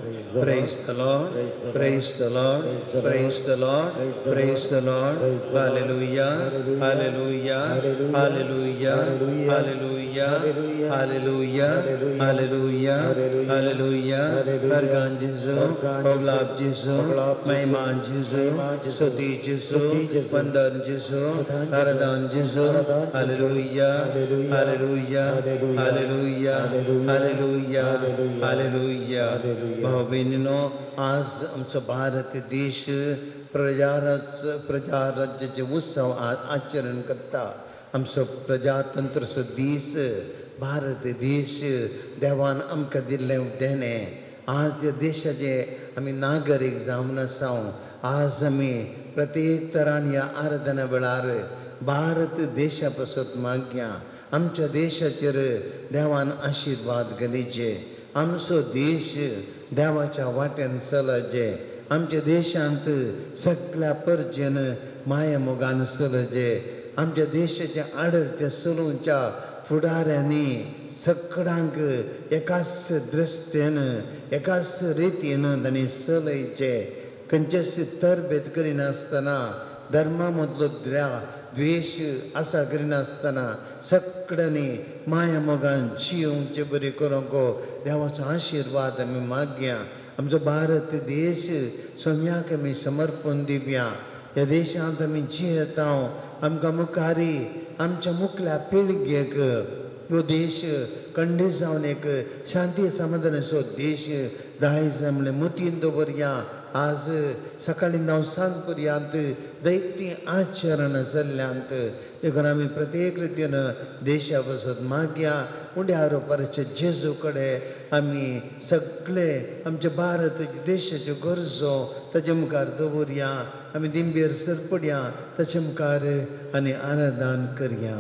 Praise the Lord, praise the Lord, praise the Lord, praise the Lord. Hallelujah, hallelujah, hallelujah, hallelujah, hallelujah, hallelujah, hallelujah. वरगान जेजू, पवलाप जेजू, महिमान जेजू, स्तुति जेजू, वंदन जेजू, आराधन जेजू. Hallelujah, hallelujah, hallelujah, hallelujah, hallelujah. भाव भयणीनो, आज आमचो भारत देश प्रजाराज्याचे उत्सव आचरण करता. आमचो प्रजातंत्रचो दीस, भारत देश देवान आमकां दिल्लें देणें. आज देशाचे आमी नागरीक जावन आसा. आज आमी प्रत्येक तरान ह्या आराधना वेळार भारत देशा पासत मागया. आमच्या देशाचेर देवान आशिर्वाद घालीचे. आमचो देश देवाच्या वाटेन चलचे. आमच्या देशांत सगळ्या परजेन माया मोगान चलचे. आमच्या देशाचे आडर्ते चलोवच्या फुडाऱ्यांनी सगळ्यांक एकाच दृश्टेन एकाच रितीन तांणी चलयचे. खंयचेच तरबेद करिनासतना, धर्मा मदलो द्वेश आसा करिनासतना सगळ्यांनी माया मोगान जियोवचे बरी करूंक देवाचो आशिर्वाद आमी मागया. आमचो भारत देश सोम्याक आमी समर्पण दिवया. ह्या देशांत आमी जियेता. आमकां मुखारी आमच्या मुखल्या पिळगेक हो देश कंडीत जावन एक शांती समाधानाचो देश दायज म्हणलें मतीन दवरया. आज सकाळीं 9 सांज पर्यंत दैत्य आचरण जाल्ल्यांत देखून आमी प्रत्येक रितीन देशा पासत मागया. उंड्या आरोपाचे जेजू कडेन आमी सगळे आमच्या भारत देशाच्यो गरजो ताचे मुखार दवरया. आमी दिंबेर सरपडया ताचे मुखार आनी आराधन करया.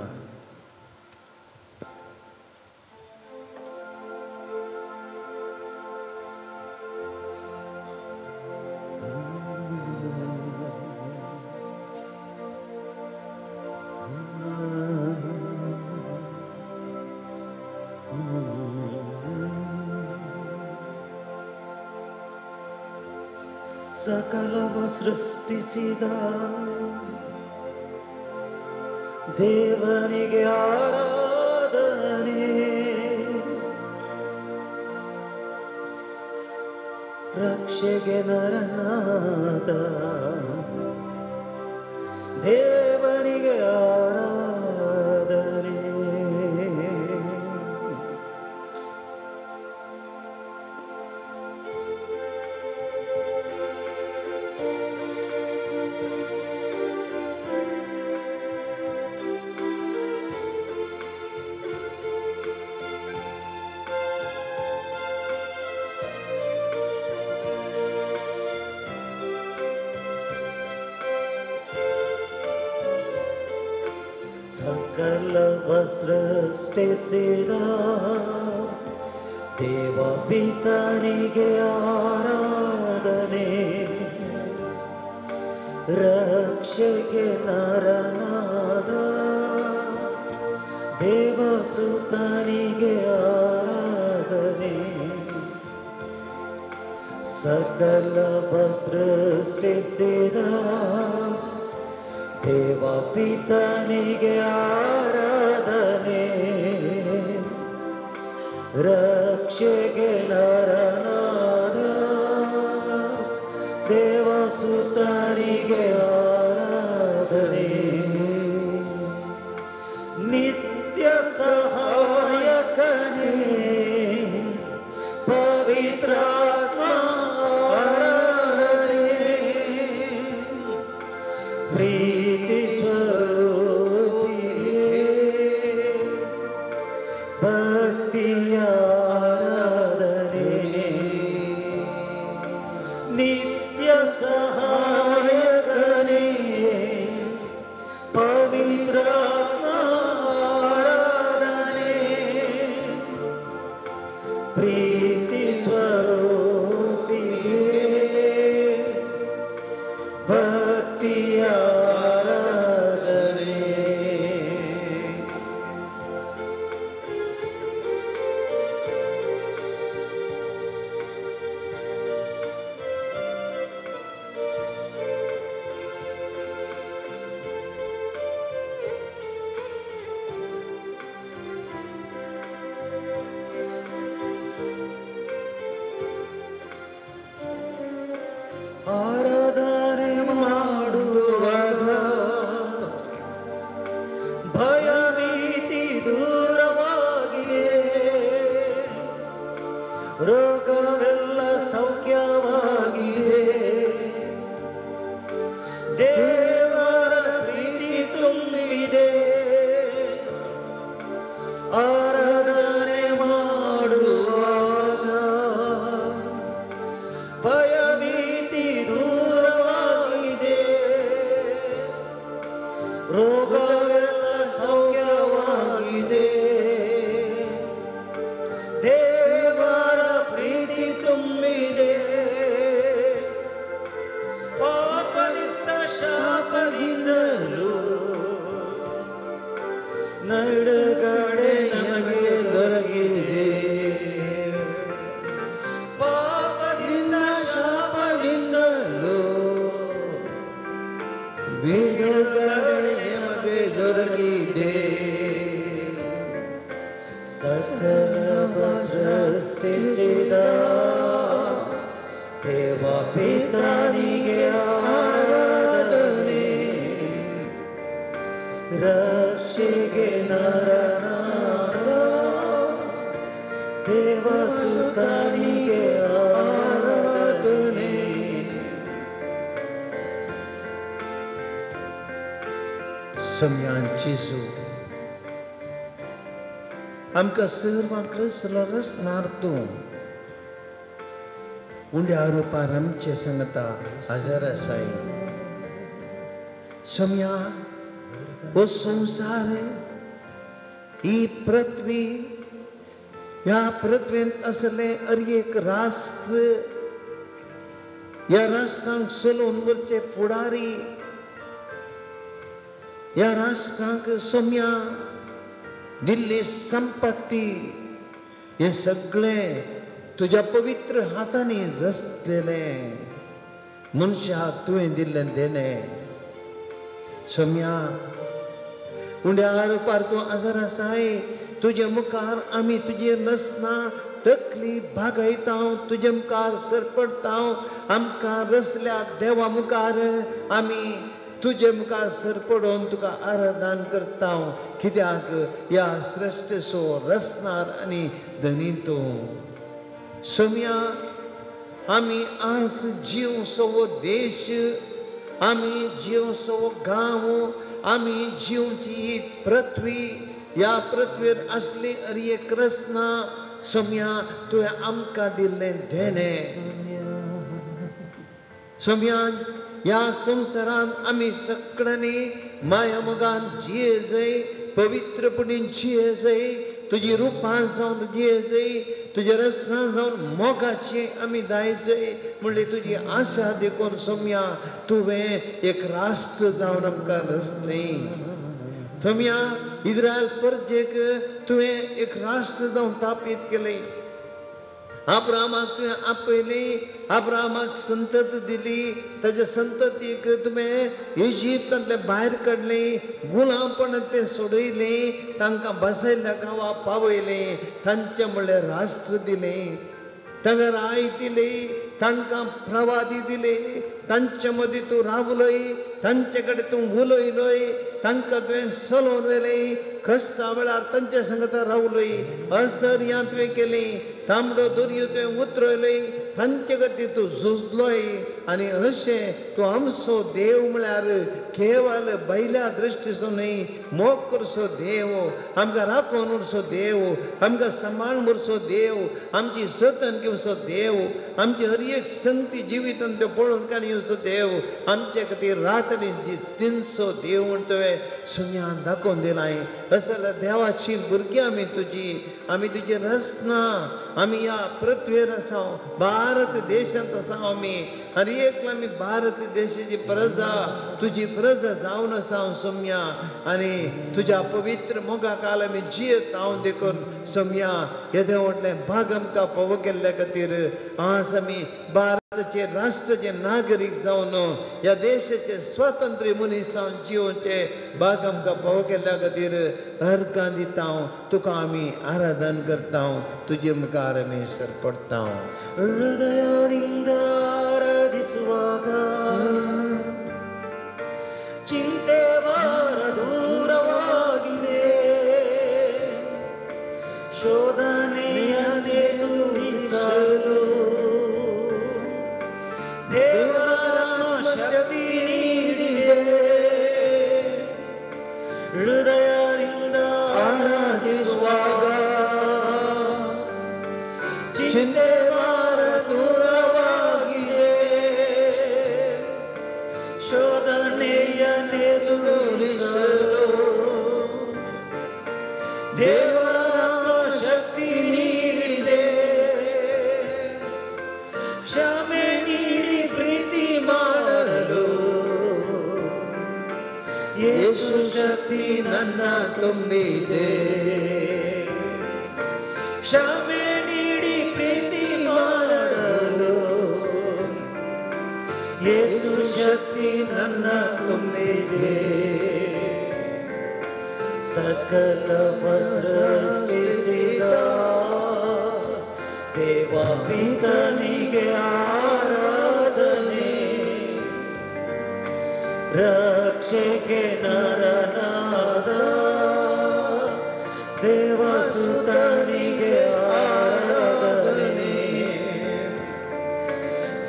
ಸಕಲವ ಸೃಷ್ಟಿಸಿದ ದೇವನಿಗೆ ಆರಾಧನೆ, ರಕ್ಷೆಗೆ ನರನಾದ ದೇವನಿಗೆ ಆರಾಧನೆ. ಸಕಲವ ಸೃಷ್ಟಿಸಿದ ದೇವ ಪಿತನಿಗೆ ಆರಾಧನೆ, ರಕ್ಷೆಗೆ ನರನಾದ ದೇವಸುತನಿಗೆ ಆರಾಧನೆ. ಸಕಲವ ಸೃಷ್ಟಿಸಿದ ದೇವ ಪಿತನಿಗೆ ಆರಾಧನೆ, ರಕ್ಷೆಗೆ ನರನಾದ ದೇವಸುತನಿಗೆ ಆರಾಧನೆ. ನಿತ್ಯ ಸಹಾಯಕನೇ ಪವಿತ್ರಾತ್ಮ ಆರಾಧನೆ, ಪ್ರೀತಿ ಸ್ವರೂಪಿಯೇ ಭಕ್ತಿಯ ಆರಾಧನೆ. ನಿತ್ಯ ಸಹಾಯಕನೇ ಪವಿತ್ರಾತ್ಮ ಆರಾಧನೆ, ಪ್ರೀತಿ ಸ್ವರೂಪಿಯೇ ಭಕ್ತಿಯ ಆರಾಧನೆ. ಆರಾಧನೆ ಮಾಡುವಾಗ ಭಯಭೀತಿ ದೂರವಾಗಿದೆ, ರೋಗವೆಲ್ಲ ಸೌಖ್ಯವಾಗಿದೆ, ದೇವರ ಪ್ರೀತಿ ತುಂಬಿದೆ. ಆರಾಧನೆ ಮಾಡುವಾಗ ಭಯಭೀತಿ ದೂರವಾಗಿದೆ, ರೋಗವೆಲ್ಲ ಸೌಖ್ಯವಾಗಿದೆ, ದೇವರ ಪ್ರೀತಿ ತುಂಬಿದೆ. ಪಾಪದಿಂದ ಶಾಪದಿಂದಲೂ ನಡುಗಡೆ ನಮಗೆ ದೊರಕಿದೆ. ಪಾಪದಿಂದ ಶಾಪದಿಂದಲೂ ಬಿಡುಗಡೆ ನಮಗೆ ದೊರಕಿದೆ. ಸಕಲವ ಸೃಷ್ಟಿಸಿದ ದೇವ ಪಿತನಿಗೆ ಆರಾಧನೆ, ರಕ್ಷೆಗೆ ನರನಾದ ದೇವ ಸುತನಿಗೆ ಆರಾಧನೆ. सम्यान जेजू आमकां सर्वांक रसलो रसनार तूं उंड्या रुपार आमचे संगता हजर आसाय. सम्या हो संवसार ही पृथ्वी, ह्या पृथ्वेंत आसलें हर एक राष्ट्र, ह्या राष्ट्रांक चलोवन व्हरचे फुडारी, ह्या राष्ट्रांक सोम्या दिल्ली संपत्ती, हे सगळें तुज्या पवित्र हातांनी रचलेलें मनशाक तुवें दिल्लें देणें. सोम्या उंड्या रुपार तूं आजार आसाय, तुजे मुखार आमी तुजे नसना तकली भागयता, तुजे मुखार सरपडटा. आमकां रसल्या देवा मुखार आमी तुजे मुखार सरपडोवन तुका आराधन करता, कित्याक ह्या श्रेश्ठसो रसनार आनी धनी तूं. सोम्या आमी आज जिवसो हो देश, आमी जिवसो हो गांव, आमी जिवची ही पृथ्वी, ह्या पृथ्वेर आसली हर एक रसना सोम्या तुवें आमकां दिल्लें देणें. सोम्या ह्या संवसारांत आमी सगळ्यांनी माया मोगान जिये जाय, पवित्रपणे जिये जाय, तुजी रुपां जावन जिये जाय, तुज्या रसना जावन मोगाची आमी दाय जाय म्हणली तुजी आशा देखून सोम्या तुवें एक राष्ट्र जावन आमकां रचलें. सोम्या इस्रायल परजेक तुवें एक राष्ट्र जावन थापीत केलें. अब्रामाक तुवें आपयली, अब्रामाक संतत दिली, ताच्या संततीक तुवें इजिप्तांतलें भायर काडलें, गुलामपणांतलें सोडयलें, तांकां बसयल्ल्या गांवा पावयलें, तांचें म्हणल्यार राष्ट्र दिलें, तांकां राय दिली, तांकां प्रवादी दिले, तांचे मदीं तूं रावलोय, तांचे कडेन तूं उलयलोय, तांकां तुवें चलोवन व्हेलें, कश्टा वेळार तांच्या संगता रावलोय, असर्यां तुवें केलीं, तांबडो दर्यो तुवें उतरयलोय, तांचे खातीर तूं झुजलोय. आनी अशें तूं आमचो देव म्हळ्यार केवल भायल्या दृश्टीचो न्हय, मोग करचो देव, आमकां राखून उरचो देव, आमकां सांबाळून उरचो देव, आमची जतन घेवचो देव, आमची हर एक संगती जिवितान त्यो पळोवन काणी येवचो देव, आमचे खातीर रात आनी दिनचो देव म्हण तुवें सुम्यान दाखोवन दिलाय. अशें जाल्यार देवाची भुरगीं आमी तुजी, आमी तुजी रचना, आमी ह्या पृथ्वेर आसा, भारत देशांत आसा आमी, आनी एक आमी भारत देशाची प्रजा, तुजी प्रजा जावन आसा सोम्या. आनी तुज्या पवित्र मोगा काल आमी जियेत हांव देखून सोम्या येदें व्हडलें भाग आमकां फावो केल्ल्या खातीर आज आमी भारताचे राष्ट्राचे नागरीक जावन ह्या देशाचे स्वतंत्र मनीस जावन जियोवचे भाग आमकां फावो केल्ल्या खातीर अर्घां दिता, तुका आमी आराधन करता, तुजे मुखार आमी सरपडटा. ಹೃದಯದಿಂದ ಆರಾಧಿಸು, ಆರಾಧಿಸುವಾಗ ಚಿಂತೆ ಭಾರ ದೂರವಾಗಿದೆ, ಶೋಧನೆಯನ್ನೆದುರಿಸಲು ದೇವರ ಶಕ್ತಿ ನೀಡಿದೆ. ಹೃದಯದಿಂದ ಆರಾಧಿಸುವಾಗ ಚಿಂತೆ ಭಾರ ದೂರವಾಗಿದೆ, ಶೋಧನೆಯನ್ನೆದುರಿಸಲು ದೇವರ ಶಕ್ತಿ ನೀಡಿದೆ. ಕ್ಷಮೆ ನೀಡಿ ಪ್ರೀತಿ ಮಾಡಲು ಯೇಸು ಶಕ್ತಿ ನನ್ನ ತುಂಬಿದೆ. ಕ್ಷಮೆ ನೀಡಿ ಪ್ರೀತಿ ಮಾಡಲು ಯೇಸು ಶಕ್ತಿ ನನ್ನ ತುಂಬಿದೆ. ಸಕಲವ ಸೃಷ್ಟಿಸಿದ ದೇವ ಪಿತನಿಗೆ ಆರಾಧನೆ, ರಕ್ಷೆಗೆ ನರನಾದ ದೇವಸುತನಿಗೆ ಆರಾಧನೆ.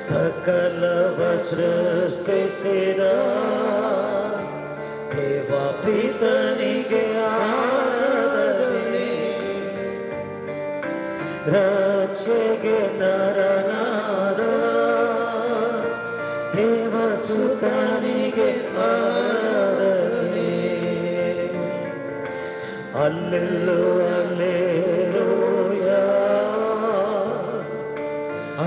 ಸಕಲವ ಸೃಷ್ಟಿಸಿದ ದೇವ ಪಿತನಿಗೆ ಆರಾಧನೆ, ರಕ್ಷೆಗೆ ನರನಾದ ದೇವಸುತನಿಗೆ ಆರಾಧನೆ. ಅಲ್ಲೆಲ್ಲೋ ಅಲ್ಲೇಲೂಯಾ,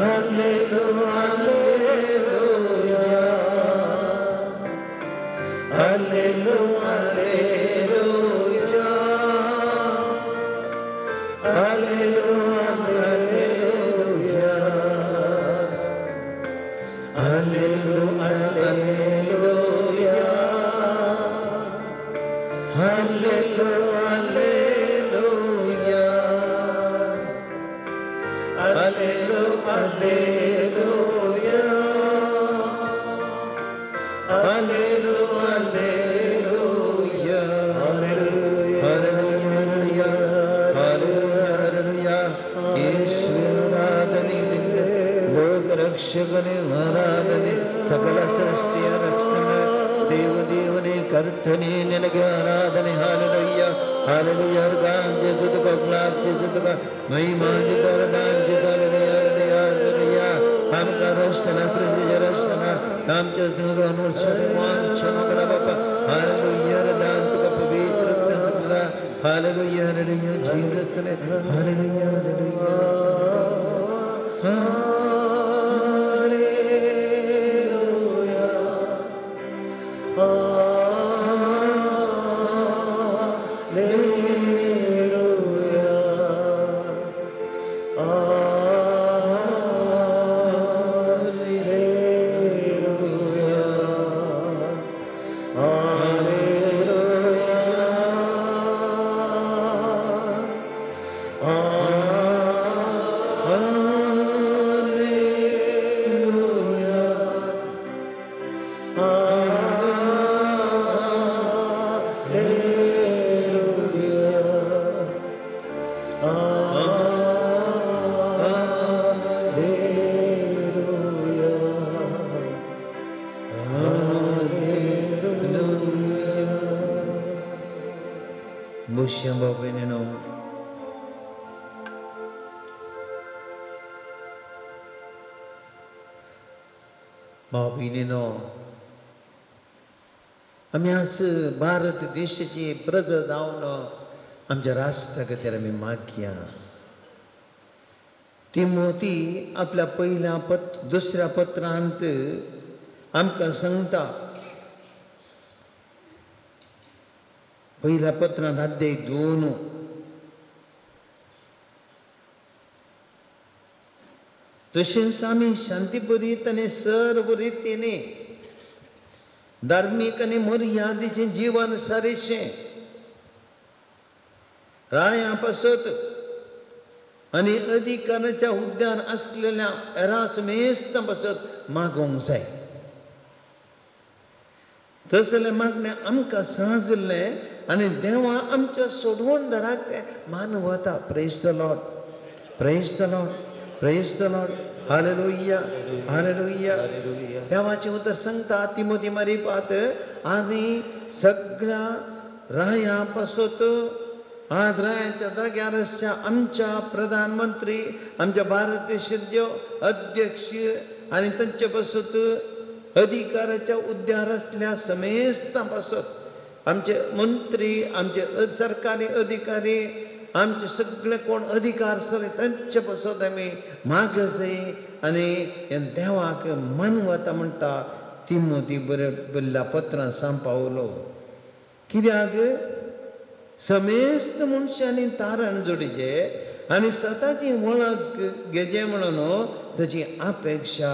ಅಲ್ಲೆಲ್ಲೋ ಅಲ್ಲೇಲೂಯಾ, ಅಲ್ಲೆಲ್ಲೋ ಅಲ್ಲೇಲೂಯಾ, ಅಲ್ಲೆಲ್ಲೋ ಅಲ್ಲೇಲೂಯಾ, ಅಲ್ಲೆಲ್ಲೋ ಅಲ್ಲೇಲೂಯಾ, ಅಲ್ಲೆಲ್ಲೋ ಅಲ್ಲೇಲೂಯಾ, ಅಲ್ಲೆಲ್ಲೋ ಅಲ್ಲೇಲೂಯಾ, ಅಲ್ಲೆಲ್ಲೋ ಅಲ್ಲೇಲೂಯಾ. Hallelujah, hallelujah, hallelujah. ಯೇಸುವೆ ಆರಾಧನೆ, ಲೋಕ ರಕ್ಷಕನೇ ಆರಾಧನೆ, ಸಕಲ ಸೃಷ್ಟಿಯ ರಕ್ಷಣೆ ದೇವದೇವನೇ ಕರ್ತನೇ ನಿನಗೆ ಆರಾಧನೆ. Hallelujah, hallelujah. Mahima Hallelujah, hallelujah, Jesus, hallelujah, hallelujah. Hallelujah. Hallelujah. Hallelujah. भाव-भयणीनो, आमी आज भारत देशाची प्रजा जावन आमच्या राष्ट्रा खातीर आमी मागया. तिमोती आपल्या पयल्या दुसऱ्या पत्रांत आमकां सांगता, पयल्या पत्रांत अध्याय 2 तशेंच आमी शांतीभरीत आनी सर्व रितीने धार्मीक आनी मर्यादेचें जीवन सारशें राया पासत आनी अधिकाराच्या हुद्द्यार आसलेल्या एराच मेस्तां पासत मागोवंक जाय. तसलें मागणें आमकां सहजलें आनी देवा आमच्या सोडवणदाराक तें मानवता. Praise the Lord, praise the Lord, praise the Lord. Hallelujah, hallelujah. देवाचें उतर सांगता तिमोती मारिपात आमी सगळ्या राया पासत आज रायांच्या जाग्यार आसच्या आमच्या प्रधानमंत्री, आमच्या भारत देशाच्यो अध्यक्ष आनी तांचे पासत अधिकाराच्या उद्यार आसल्या समेस्तां पासत आमचे मंत्री, आमचे सरकारी अधिकारी, आमचे सगळे कोण अधिकार आसले तांचे पासत आमी मागचे आनी देवाक मानवता म्हणटा तिमोती बरें बरयल्ल्या पत्रां सांग पावलो. कित्याक समेस्त मनशांनी तारण जोडीचे आनी सताची वळख घेचे म्हणून ताची अपेक्षा.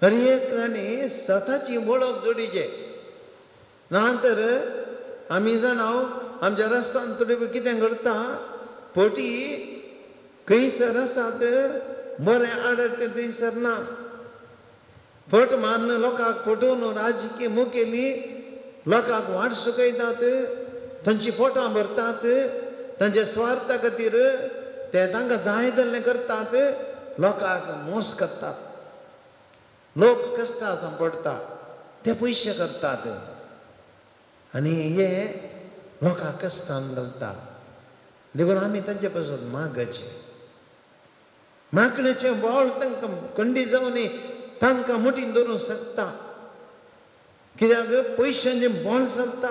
हर एकल्यानी सताची वळख जोडीचे. ना तर आमी जाणा आमच्या रस्त्यान थोडे कितें घडता, पटी खंयसर आसात बरें आडर तें थंयसर ना. फट मारून लोकांक फटोवन राजकीय मुखेली लोकांक वाट सुकयतात, तांची पोटां भरतात, तांच्या स्वार्था खातीर ते तांकां जाय तसलें करतात, लोकांक मोस करतात, लोक कश्टां सांपडटा, ते पयशे करतात आनी हे लोकांक कश्टान घालता. देखून आमी तांचे पासून मागचें, मागणेचें बोळ तांकां खंडी जावन तांकां मुठीन दवरूंक शकता. कित्याक पयशांचें बोळ चलता.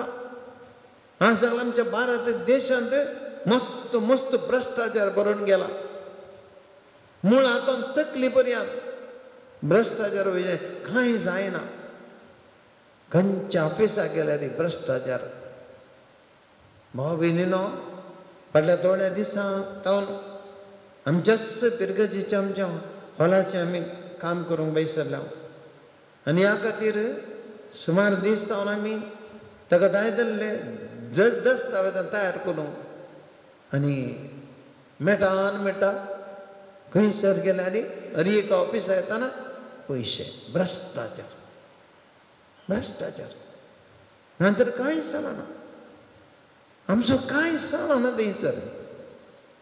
आज आमच्या भारत देशांत मस्त मस्त भ्रश्टाचार भरून गेला, मुळांत तकली पर्यंत भ्रश्टाचार वयले कांय जायना. खंयच्या ऑफिसाक गेल्यार भ्रश्टाचार. भाव भयणीनो, फाटल्या थोड्या दिसां तावन आमच्याच पिरगजीच्या आमच्या हॉलाचें आमी काम करूंक बैसरल्या आनी ह्या खातीर सुमार दीस तावन आमी ताका जाय जाल्ले दस्तावेज तयार करूंक आनी मेटान मेटा खंयसर गेल्यार हर एका ऑफिसा येतना पयशे, भ्रश्टाचार, भ्रश्टाचार. नंतर कांय चलना, आमचो कांय चलना थंयसर.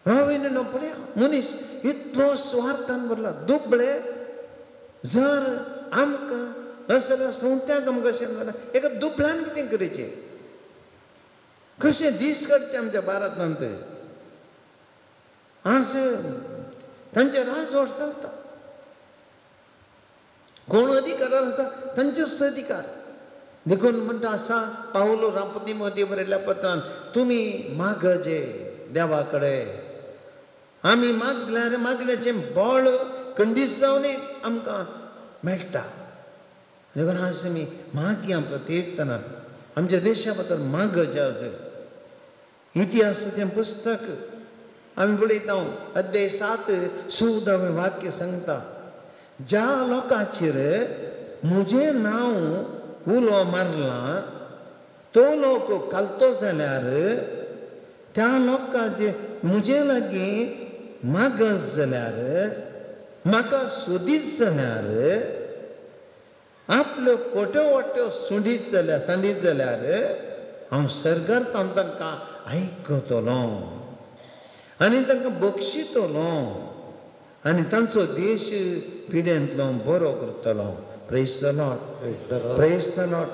हांव पळया मनीस इतलो स्वार्थान भरला, दुबळे. जर आमकां असल्या संवत्याक आमकां कशें जाल्यार एका दुबळ्यान कितें करचें, कशें दीस काडचे आमच्या भारतांत. आज तांचे राजवट चलता, कोण अधिकारार आसा तांचेच अधिकार. देखून म्हणटा आसा पावलो रामपती बरयल्ल्या पत्रान, तुमी मागचे देवा कडेन. आमी मागल्यार मागण्याचें बळ खंडीत जावन आमकां मेळटा. देखून आज आमी मागया प्रत्येक तरान आमच्या देशा बद्दल मागचे. आज इतिहासाचें पुस्तक आमी पळयता, अध्याय 7 14वें वाक्य सांगता, ज्या लोकांचेर म्हजें नांव उलो मारलां तो लोक घालतो जाल्यार त्या लोकांचे म्हजे लागीं मागस जाल्यार, म्हाका सोदीत जाल्यार, आपल्यो कोट्यो वाट्यो सुंडीत जाल्यार सांडीत जाल्यार हांव सरकार तांकां आयकतलो आनी तांकां बक्षितलो आनी तांचो देश पिड्यांतलो बरो करतलो. Praise the Lord, praise the Lord.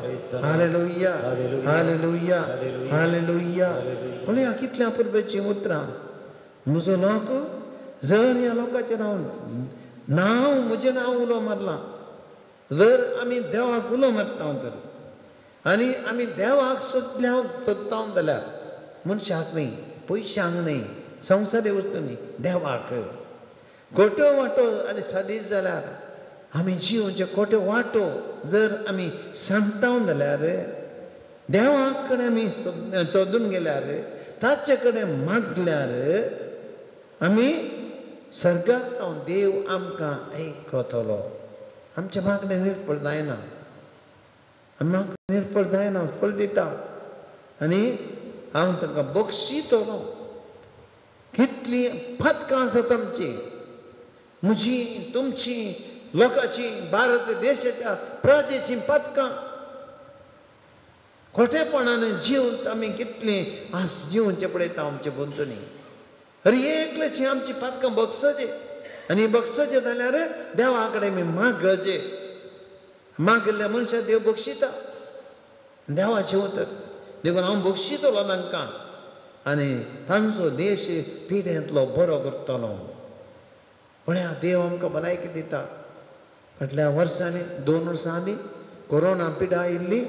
Hallelujah, hallelujah, hallelujah. पळया कितल्या पुरबेचीं उतरां. म्हजो लोक जर ह्या लोकाचेर हांव नांव म्हजें नांव उलो मारलां, जर आमी देवाक उलो मारता तर आनी आमी देवाक सोदल्या सोदता जाल्यार मनशाक न्ही, पयशांक न्ही, संवसारी वस्तू न्ही, देवाक कोट्यो वांटो आनी साडीत जाल्यार आमी जिवचे कोट्यो वांटो जर आमी सांगता जाल्यार देवा कडेन आमी सोदून गेल्यार, ताचे कडेन मागल्यार आमी सर्गात देव आमकां आयकतलो. आमचें मागणें निर्फळ जायना, आमी मागणें निर्फळ जायना, फळ दिता आनी हांव तांकां बक्षितलो. कितलीं पदकां आसात आमचीं, म्हजी तुमची लोकांची, भारत देशाच्या प्रजेचीं पदकां. खोटेपणान जिवन आमी कितलीं आज जिवनचें पळयता आमचे भोंवतणी. हर एकल्याची आमची पदकां बगसचें आनी बगसचें जाल्यार देवा कडेन आमी मागचें. मागिल्ल्या मनशाक देव बक्षिता, देवाचें उतर. देखून हांव बक्षितलो तांकां आनी तांचो देश पिड्यांतलो बरो करतलो. पळया देव आमकां भलायकी दिता. फाटल्या वर्सांनी, 2 वर्सां आदीं कोरोना पिडा आयिल्ली,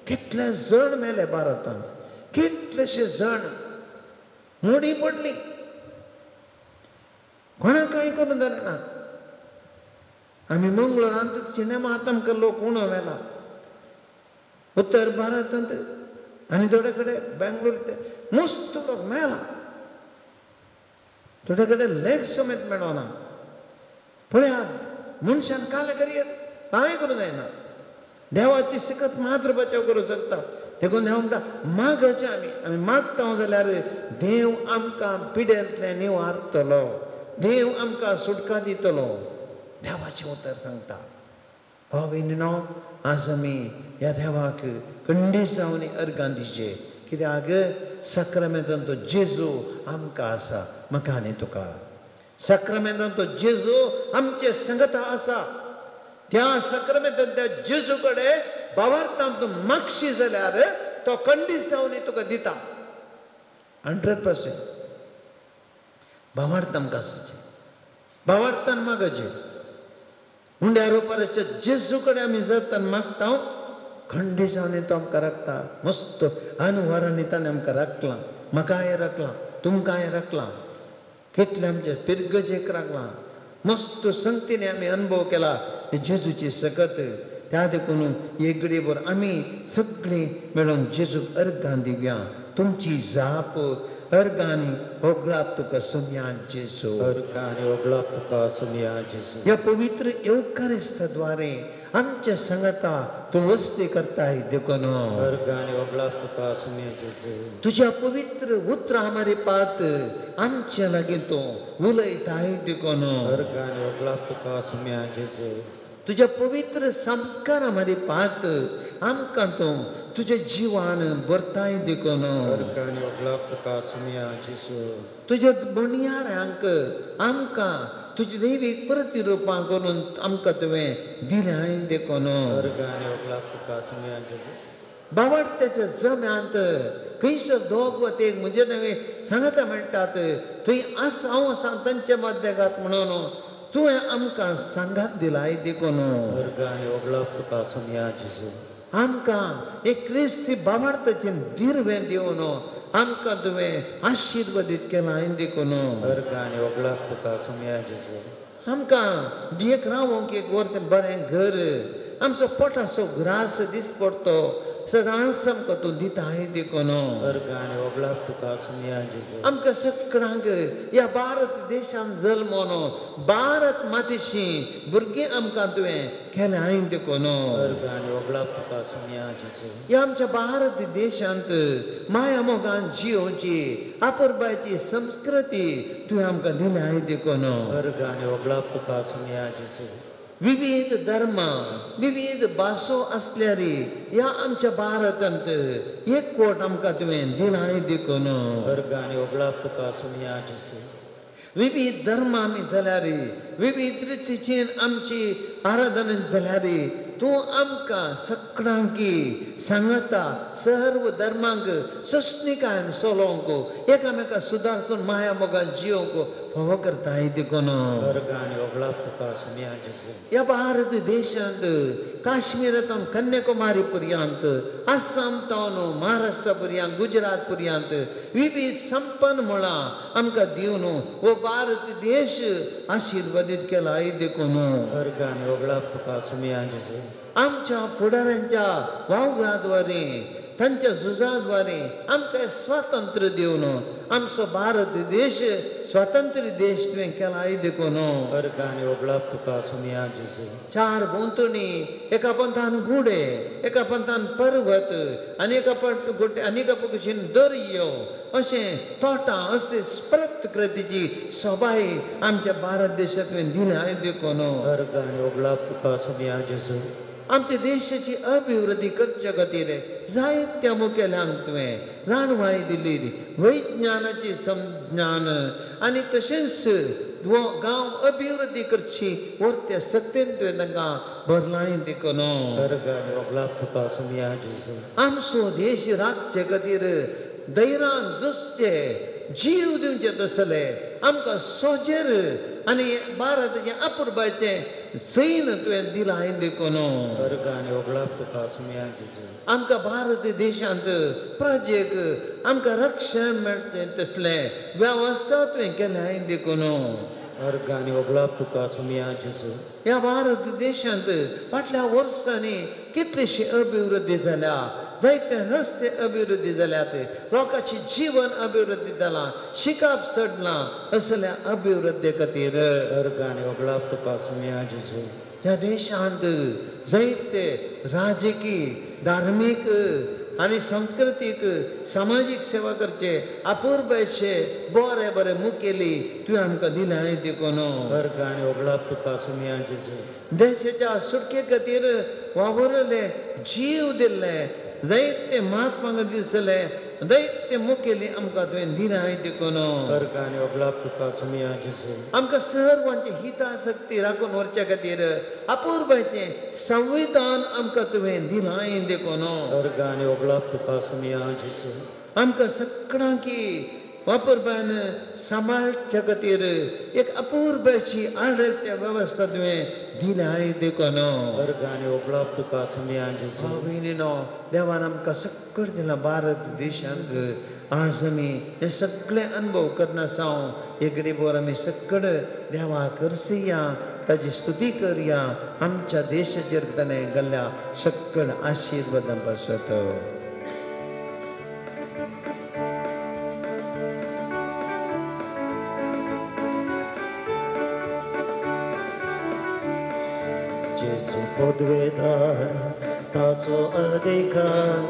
कितले जण मेले भारतांत, कितलेशे जण मोडी पडली, कोणाक कांय करूं जालें ना. आमी मंगळूरांत सिनेमांत आमकां लोक उणो मेला, उत्तर भारतांत आनी थोडे कडेन बेंगलोर मस्त लोक मेला, थोडे कडेन लेग समेत मेळना. पळयात मनशान काले करयत कांय करूं जायना. देवाची सिकत मात्र बचाव करूं शकता. देखून देव म्हणटा मागचें आमी, आमी मागता जाल्यार देव आमकां पिड्यांतल्यान निवारतलो, देव आमकां सुटका दितलो. देवाचें उतर सांगता. भाव भयणीनो, आज आमी ह्या देवाक खंडीत जावन अर्गां दिवचें, कित्याक साक्रामेंतान तो जेजू आमकां आसा, म्हाका आनी तुका. साक्रामेंतान तो जेजू आमचे संगता आसा. त्या साक्रामेंतान त्या जेजू कडेन भावार्थान तूं मागशी जाल्यार तो खंडीत जावन तुका दिता 100%. भावार्थ आमकां आसचें, भावार्थान मागचें. उंड्या रोपाराच्या जेजू कडेन आमी जर मागता, खंडीत जावन तो आमकां राखता. मस्त अनवरांनी ताणें आमकां राखलां, म्हाकाय राखलां, तुमकांय राखलां, कितले आमचे पिरगजेक राखलां. मस्त संगतीने आमी अनुभव केला जेजूची सकत. त्या देखून एक घडयेभर आमी सगळीं मेळून जेजूक अर्गां दिवया. तुमची जाप अर्गांनी होगळाप तुका सुमया जेजू, अर्गांनी होगळाप तुका सुमया जेजू. ह्या पवित्र येवकारिस्ताद्वारे आमच्या संगता तूं वस्ती करताय देखून अर्गांनी होगळाप तुका सुमया जेजू. तुज्या पवित्र उतरां मारी पात आमच्या लागीं तूं उलयताय देखून अर्गांनी होगळाप तुका सुमया जेजू. तुज्या पवित्र संस्कारां मारी पात आमकां तूं तुज्या जिवान भरताय देखून अर्गांनी होगळाप तुका सुमया जेजू. तुज्या बणयारांक आमकां तुज्या दैवीक प्रतिरुपां करून आमकां तुवें दिल्याय देखून अर्गांनी होगळाप तुका सुमया जेजू. बावार्थ्याच्या जम्यांत खंयसर दोग वा ते म्हजे नवे सांगता म्हणटात थंय आसा हांव आसा तांच्या मध्यगात म्हणून तुवें आमकां सांगात दिलाय देखून अर्गांनी होगळाप तुका सुमया जेजू. आमकां एक क्रिस्ती बावार्थाचें दिर्वें दिवन आमकां तुवें आशिर्वादीत केलां देखून अर्गांनी होगळाप तुका सुमया जेजू. आमकां एक रावंक एक वर तें बरें घर, आमचो पोटाचो ग्रास दीस पडतो सदांच आमकां तूं दिताय देखून अर्गांनी होगळाप तुका सुमया जेजू. आमकां सगळ्यांक ह्या भारत देशांत जल्मोन भारत मातेशी भुरगीं आमकां तुवें केल्याय देखून अर्गांनी होगळाप तुका सुमया जेजू. ह्या आमच्या भारत देशांत माया मोगान जियोवची आपुरबायची संस्कृती तुवें आमकां दिल्याय देखून अर्गांनी होगळाप तुका सुमया जेजू. विविध धर्म विविध भासो आसल्यार ह्या आमच्या भारतांत एक कोट आमकां तुवें दिलाय देखून अर्गांनी होगळाप तुका सुमया जेजू. विविध धर्म आमी जाल्यार विविध रितीचेर आमची आराधना जाल्यार तूं आमकां सगळ्यांकी सांगता सर्व धर्मांक सोंसणीकायेन चलोवंक, एकामेका सुदारतून माया मोगान जियोवंक फावो करताय देखून अर्गांनी होगळाप तुका सुमया जेजू. ह्या भारत देशांत काश्मीरांत कन्याकुमारी पर्यंत, आसाम तावन महाराष्ट्रा पर्यंत, गुजरात पर्यंत विविध संपन्न म्हळां आमकां दिवन हो भारत देश आशिर्वादीत केलाय देखून अर्गांनी होगळाप तुका सुमया जेजू. आमच्या फुडाऱ्यांच्या वावराद्वारे तांच्या झुजाद्वारे आमकां स्वातंत्र्य दिवन आमचो भारत देश स्वातंत्र्य देश तुवें केला देखून अर्घ आनी ओगळाप तुका सुमया जेजू. चार भोंवतणी एका पंथान गुडे, एका पंथान पर्वत आनी एका आनी एका कुशीन दर्यो अशें तोटां असले प्रकृतीची सोबाय आमच्या भारत देशांत तुवें दिल्या देखून अर्घ आनी ओगळाप तुका सुमया जेजू. आमच्या देशाची अभिवृद्धी करचे खातीर जायत्या मुखेल्यांक तुवें जाणवाय दिली, वैज्ञानाची संज्ञान आनी तशेंच गांव अभिवृद्धी करची वर्त्या सत्तेन तुवें तांकां भरलाय देखून अर्घ आनी ओगळाप तुका सुमया जेजू. आमचो देश राखचे खातीर धैर्यान झुजचे, जीव दिवचे तसले आमकां सोजेर आनी भारताचें अपुरबायचें सैन तुवें दिलां देखून अर्घ आनी ओगळाप तुका सुमया जेजू. आमकां भारत देशांत प्रजेक आमकां रक्षण मेळचें तसलें वेवस्था तुवें केल्या देखून अर्घ आनी ओगळाप तुका सुमया जेजू. ह्या भारत देशांत फाटल्या वर्सांनी कितलीशी अभिवृद्धी जाल्या, जायते रस्ते अभिवृद्धी जाल्यात, लोकांचें जीवन अभिवृद्धी जालां, शिकप चडलां, असल्या अभिवृद्धी खातीर अर्घ आनी ओगळाप तुका सुमया जेजू. ह्या देशांत जायते राजकी, धार्मीक आनी संस्कृतीक सामाजीक सेवा करचे अपुरबायचे बरे बरे मुखेली तुवें आमकां दिल्या देखून अर्घ आनी ओगळाप तुका सुमया जेजू. देशाच्या सुटके खातीर वावुरले, जीव दिल्ले जायते महात्मा दिसले, जायते मुखेली आमकां तुवें दिल्या देखून अर्घ आनी ओगळाप तुका सुमया जेजू. आमकां सर्वांची हितासक्ती राखून व्हरच्या खातीर अपुरबायचें संविधान आमकां तुवें दिलां देखून अर्घ आनी ओगळाप तुका सुमया जेजू. आमकां सगळ्यांकी वापरपान सांबाळच्या खातीर एक अपुरबायची आडळत्या वेवस्था तुवें दिल्या देखून अर्घ आनी ओगळाप तुका सुमया जेजू. भयणीनो, देवान आमकां सगळें दिलां भारत देशांत. आज आमी हे सगळे अनुभव करना सावन एक बोर आमी सगळे देवाक करसया, ताजी स्तुती करया, आमच्या देशाचेर ताणें घाल्ल्या सगळ आशिर्वादां पासत. जेजू पदवेदार ताचो अधिकार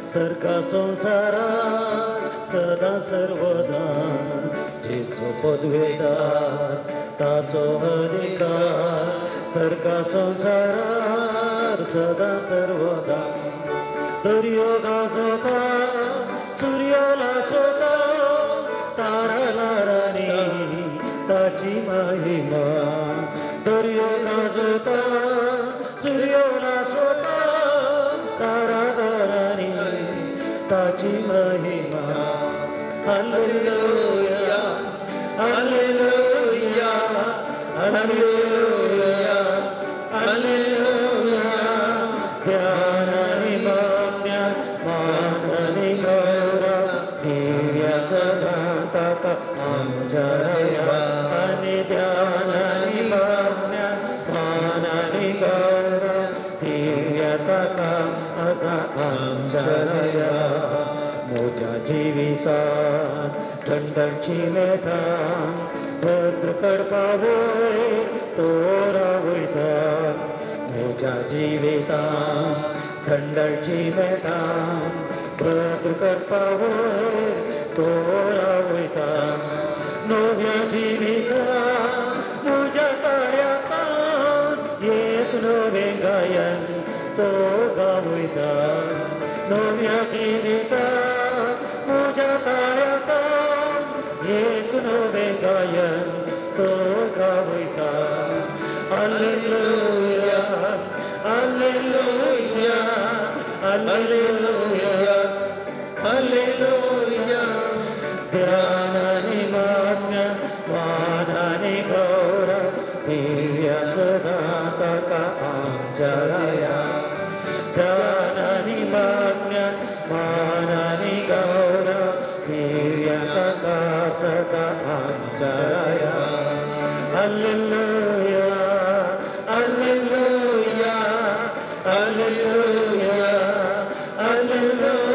सर्गा संवसारार सदा सर्वदा. जेजू पदवेदार ताचो अधिकार सर्गा संवसारार सदा सर्वदा. दर्यो गाजोता, सूर्य लासोता, तारा लारांनी ताची महिमा. दर्यो गाजोता, सूर्य लासोता, तारा तारांनी ताची महिमा. हालेलुया, हालेलुया, हालेलुया, हालेलुया. ध्यान आनी मान्य, मान आनी गौरव दिव्या सदा ताका आमच्या देवा. आनी ध्यान आनी मान्य, मान आनी गौरव दिव्या ताका आमच्या देवा. म्हज्या जिवितांत थंडची मेठां भद्र करपा वयर तो रावयता. म्हज्या जिवितांत थंडची मेठां भद्र करपा वयर तो रावयता. नव्या जिवितांत म्हज्या ताळ्यांत एक नवें गायन तो गावयता. नव्या जिवितांत म्हज्या ताळ्यांत एक नवें गायन तो गावयता. हालेलुया, हालेलुया, हालेलुया, हालेलुया. ध्यान आनी मान्य, मान आनी गौरव दिव्या सदा ताका आमच्या राया. ध्यान आनी मान्य, मान आनी गौरव दिव्या ताका सदा आमच्या राया. हालेलुया, हालेलुया, हालेलुया, हालेलुया.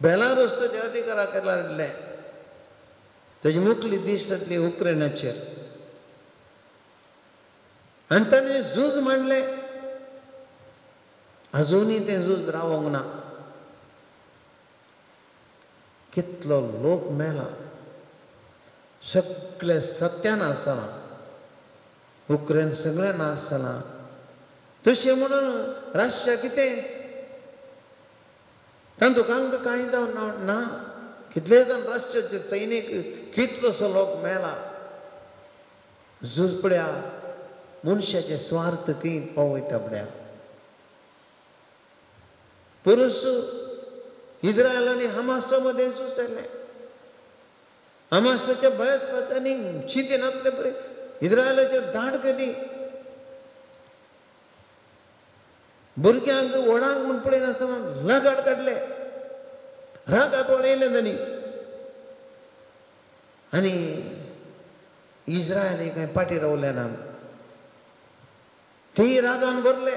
बेलारूस ताच्या अधिकाराक लडलें, ताजी मुखली दीस जातली उक्रेनाचेर आनी ताणें झूज मांडलें. अजुनूय तें झूज रावोंक ना. कितलो लोक मेला, सगळे सत्यानाश जाला, उक्रेन सगळें नाश जाला. तशें म्हणून रशिया कितें तांतूं कांय जावन ना. कितले जाण रशियाचे सैनीक कितलोसो लोक मेला. झूज पळया मनशाचे स्वार्थ खंय पावयता पळया. पुरुस इस्रायल आनी हमासा मदें झूज जालें. हमासाच्या भयत्वांनी चिंतिनातले बरें इस्रायलाचेर धाड केली. भुरग्यांक व्हडांक म्हूण पळयनासतना लगाड काडले, रागात वळयलें तांणी. आनी इस्रायल कांय फाटीं रावले ना, तेय रागान भरले,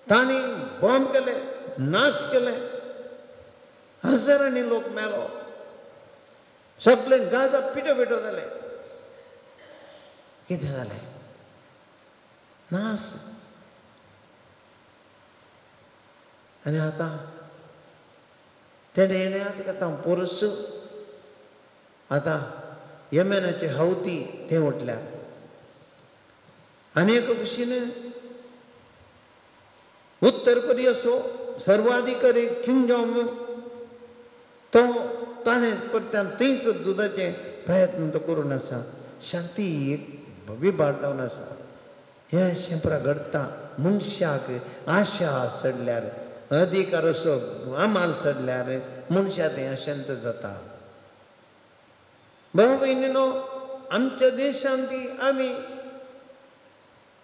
तांणी बॉम्ब केले, नाश केले, हजारांनी लोक मेलो, सगळे गाजा पिठो पिठो जाले. कितें जालें? नाश. आनी आतां तेणें येणें आतां पुरुस आतां यमेनाचे हौती ते उठल्यात. आनी एक कुशीन उत्तर कोरियाचो सर्वाधिकारी किम जोंग तो ताणें परत्यान थंयच झुजाचे प्रयत्न तो करून आसा. शांती एक विभाग जावन आसा. हें शेंपरा घडटा. मनशाक आशा सडल्यार, अधिकार असो अमाल सडल्यार मनशा तें अशांत जाता. भाव भयणीनो, आमच्या देशांत ती आमी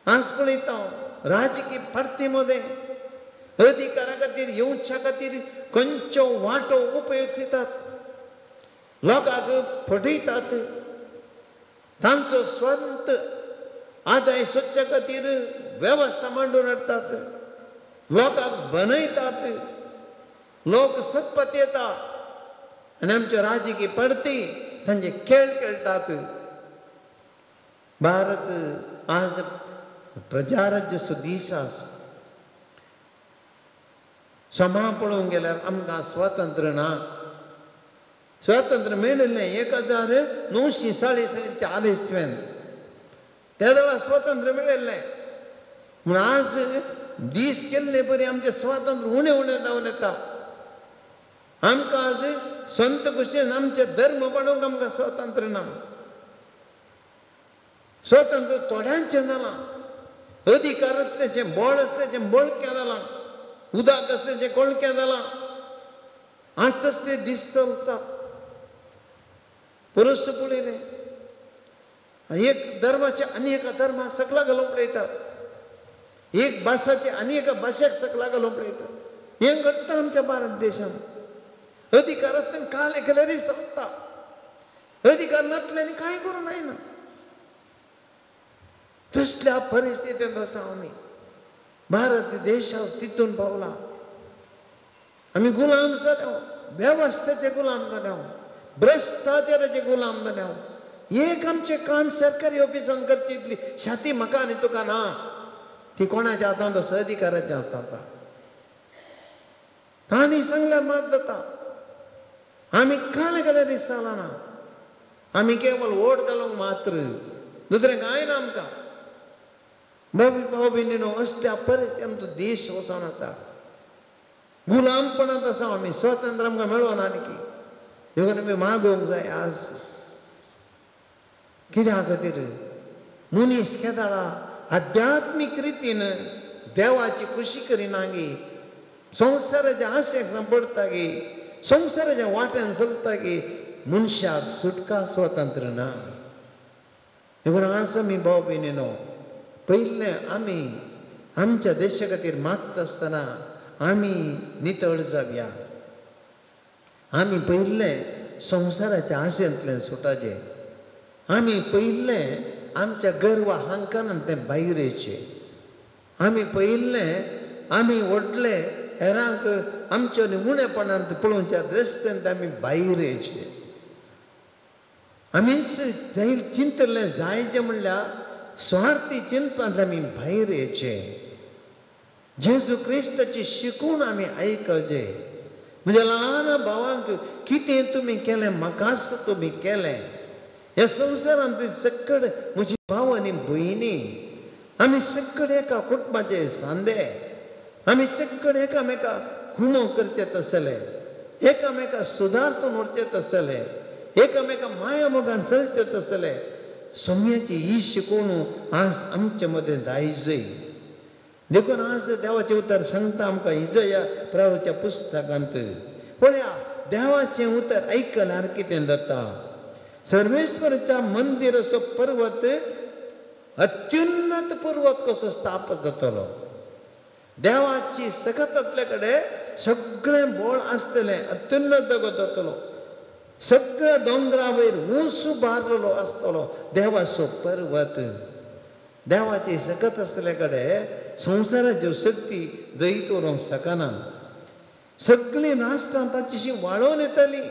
आज पळयता राजकीय पार्टी मदें अधिकारा खातीर येवच्या खातीर खंयचो वांटो उपयोग दितात, लोकांक फटयतात, तांचो स्वंत आदाय सोदच्या खातीर वेवस्था मांडून हाडटात, लोकांक बनयतात, लोक सत्पत येता आनी आमच्यो राजकीय पार्टी तांचे खेळ खेळटात. भारत आज प्रजाराज्य दीस आसा. समा पळोवंक गेल्यार आमकां स्वातंत्र्य ना. स्वातंत्र्य मेळिल्लें 1940 त्या वेळार स्वातंत्र्य मेळिल्लें. म्हूण आज दीस गेल्ले बरी आमचें स्वातंत्र्य उणें उणें जावन येता. आमकां आज संत कुशीन आमचे धर्म पाडूंक आमकां स्वातंत्र्य ना. स्वातंत्र्य थोड्यांचें जालां, अधिकार आसल्याचें बळ आसल्याचें बळकें जालां, उदक आसल्याचें कोळकें जालां. आज तसले दीस चलता. पुरुस पळयलें एक धर्माचे आनी एका धर्माक सकला घालूंक पळयतात, एक भासाचे आनी एका भाशेक सकला घालूंक पळयतात. हें घडटा आमच्या भारत देशांत. अधिकार आसतना काल एकल्यारी सोंपता, अधिकार नासल्यानी कांय करूं जायना. तसल्या परिस्थितींत आसा आमी. भारत देश तितून पावला. आमी गुलाम जाले, वेवस्थेचे गुलाम जाले, भ्रश्टाचाराचे गुलाम जाले. एक आमचें काम सरकारी ऑफिसान करची इतली शाती म्हाका आनी तुका ना. ती कोणाच्या हातांत आसा? अधिकाराच्या हातांत. तांणी सांगल्यार मात जाता. आमी काल केल्यार दिसता ना. आमी केवल वोट घालूंक मात्र, दुसरें कांय ना आमकां. भाव भयणीनो, असल्या परिस्थिती आमचो देश वचोन आसा. गुलामपणांत आसा आमी. स्वातंत्र्य आमकां मेळोना आनी देखून आमी मागोवंक जाय आज. कित्या खातीर मनीस केदाळा आध्यात्मीक रितीन देवाची खुशी करिना गी, संवसाराच्या आशेक सांपडटा गी, संवसाराच्या वाट्यान चलता गी, मनशाक सुटका स्वातंत्र्य ना. देखून आज आमी भाव भयणीनो पयलें आमी आमच्या देशा खातीर मागता आसतना आमी नितळ जावया. आमी पयलें संवसाराच्या आशेंतल्यान सुटाचें. आमी पयलें आमच्या गर्व अहंकारान तें भायर येचें. आमी पयलें आमी व्हडले हेरांक आमच्या उणेपणांत पळोवच्या दृश्टेंत आमी भायर येयचे. आमी चिंतलें जायचें म्हणल्यार स्वार्थी चिंतपांत आमी भायर येयचे. जेजू क्रिस्ताची शिकून आमी आयकचे. म्हज्या ल्हान भावांक कितें तुमी केलें म्हाकाच तुमी केलें. ह्या संवसारांत सगळे म्हजी भाव आनी भयणी आमी सगळे एका कुटुंबाचे सांदे. आमी सगळे एकामेका खुमो करचे तसले, एकामेका सुदारसून व्हरचे तसले, एकामेका माया मोगान चलचे तसले. सोम्याची ही शिकवण आज आमचे मदें जायजय. देखून आज देवाचें उतर सांगता आमकां इजया प्रभूच्या पुस्तकांत. पळया देवाचें उतर आयकल्यार कितें जाता. सर्वेश्वराच्या मंदिराचो पर्वत अत्युन्नत पर्वत कसो स्थापन जातलो. देवाची सकतांतले कडेन सगळें बळ आसतलें, अत्युन्नत जातलो. सगळ्या दोंगरा वयर उंच उबारलेलो आसतलो देवाचो पर्वत. देवाची सकत आसले कडेन संवसाराच्यो शक्ती जैत व्हरूंक शकना. सगळीं राष्ट्रां ताचीशी वाळोवन येतली.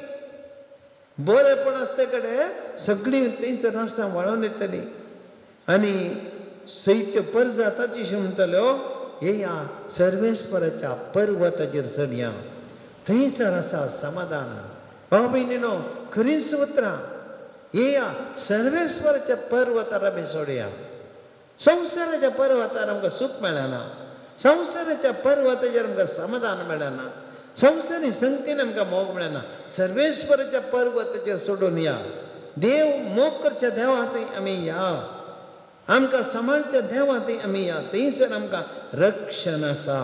बरेपण आसते कडेन सगळीं तेंच्या राष्ट्रां वाळोवन येतली आनी सैत्य परजा ताचीशी म्हणटल्यो येया सर्वेश्वराच्या पर्वताचेर चडया, थंयसर आसा समाधान. भाव भयणीनो खरींच उतरां, येया सर्वेश्वराच्या पर्वतार आमी सोडया. संवसाराच्या पर्वतार आमकां सूख मेळना, संवसाराच्या पर्वताचेर आमकां समाधान मेळना, संवसारी संगतीन आमकां मोग मेळना. सर्वेश्वराच्या पर्वताचेर सोडून या. देव मोग करच्या देवा थंय आमी या, आमकां सांबाळच्या देवा थंय आमी या. थंयसर आमकां रक्षण आसा.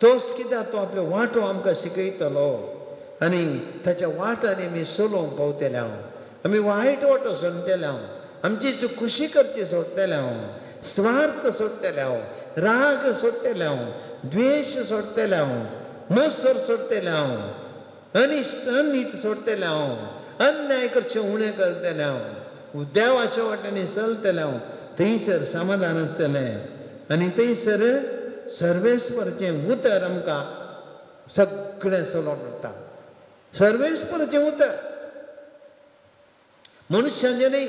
तोच कित्याक तो आपलो वांटो आमकां शिकयतलो आनी ताच्या वाटांनी आमी चलोवंक पावतले. हांव आमी वायट वाटो सोडटले, हांव आमची खुशी करची सोडटले, हांव स्वार्थ सोडटले, हांव राग सोडटले, हांव द्वेश सोडटले, हांव मत्सर सोडटले, हांव अनिश्ट अनीत सोडटले, हांव अन्याय करचें उणें करतले, हांव देवाच्या वाट्यांनी चलतले. हांव थंयसर समाधान आसतलें आनी थंयसर सर्वेश्वराचें उतर आमकां सगळें चलोवंक मेळटा. सर्वेश्वराचें उतर मनशाचें न्ही,